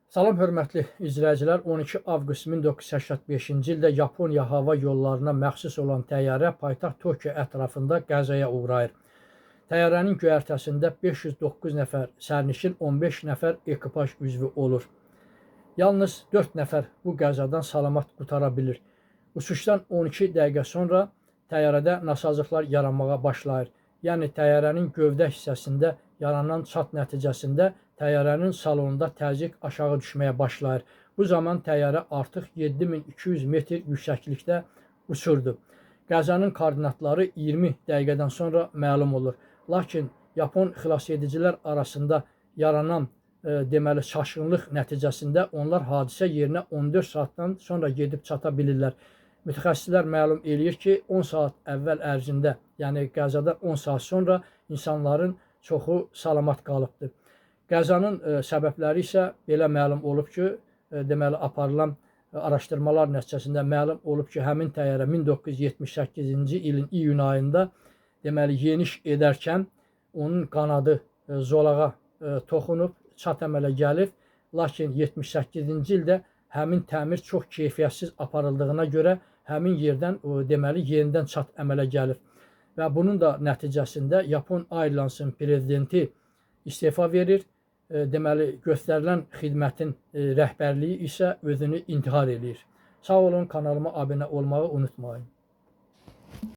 Salam hörmətli izləyicilər, 12 avqust 1985-ci ildə Yaponiya hava yollarına məxsus olan təyyarə paytaxt Tokio ətrafında qəzaya uğrayır. Təyyarənin göyərtəsində 509 nəfər sərnişin, 15 nəfər ekipaj üzvü olur. Yalnız 4 nəfər bu qəzadan salamat qutara bilir. Uçuşdan 12 dəqiqə sonra təyyarədə nasazlıqlar yaranmağa başlayır. Yəni təyyarənin gövdə hissəsində yaranan çat nəticəsində təyyarənin salonunda təzyiq aşağı düşməyə başlayır. Bu zaman təyyarə artıq 7200 metr yüksəklikdə uçurdu. Qəzanın koordinatları 20 dəqiqədən sonra məlum olur. Lakin Yapon xilasedicilər arasında yaranan deməli çaşqınlıq nəticəsində onlar hadisə yerinə 14 saatdan sonra gedib çata bilirlər. Mütəxəssislər məlum eləyir ki, 10 saat əvvəl ərzində, yəni qəzadan 10 saat sonra insanların çoxu salamat qalıbdır. Qəzanın səbəbləri isə belə məlum olub ki, deməli aparılan araşdırmalar nəticəsində məlum olub ki, həmin təyyarə 1978-ci ilin iyun ayında deməli yeniş edərkən onun qanadı zolağa toxunub, çat əmələ gəlib. Lakin 78-ci ildə həmin təmir çox keyfiyyətsiz aparıldığına görə həmin yerdən deməli yenidən çat əmələ gəlib. Və bunun da nəticəsində Yapon Airlines-ın prezidenti istefa verir. Deməli göstərilən xidmətin rəhbərliyi isə özünü intihar eləyir. Sağ olun, kanalıma abunə olmağı unutmayın.